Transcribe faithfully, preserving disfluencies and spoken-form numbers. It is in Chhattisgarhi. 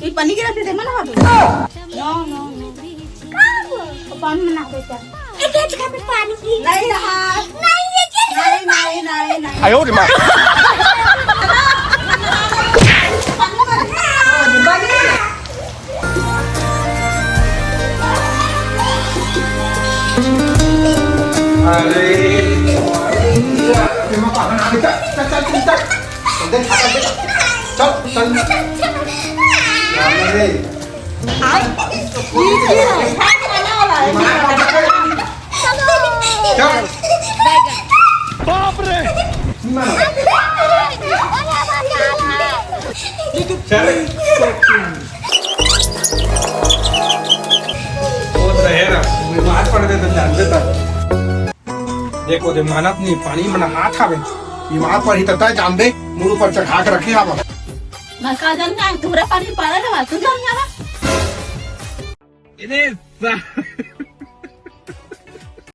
ये पानी गिरा दे, मना दो। नो, नो, नो। का हो? पानी मना दे क्या? एक, एक जगह पे पानी पी। नहीं रहा। नहीं, ये क्या? नहीं, नहीं, नहीं, नहीं। आयो रे माँ। अरे, चल, चल, चल, चल। चल, चल। अरे। चल। बाप रे। चल। वो तो है ना, बीमार पड़ गए तो जान देता। देखो दे, मानत नहीं, पानी में नहात हावे। बीमार पड़ही त तय जान दे, मुड़ ऊपर चढ़ा के रखे हावा। मैं का जान का, तोरा पानी पाला ना, तू जान जाना। इन्हें सा-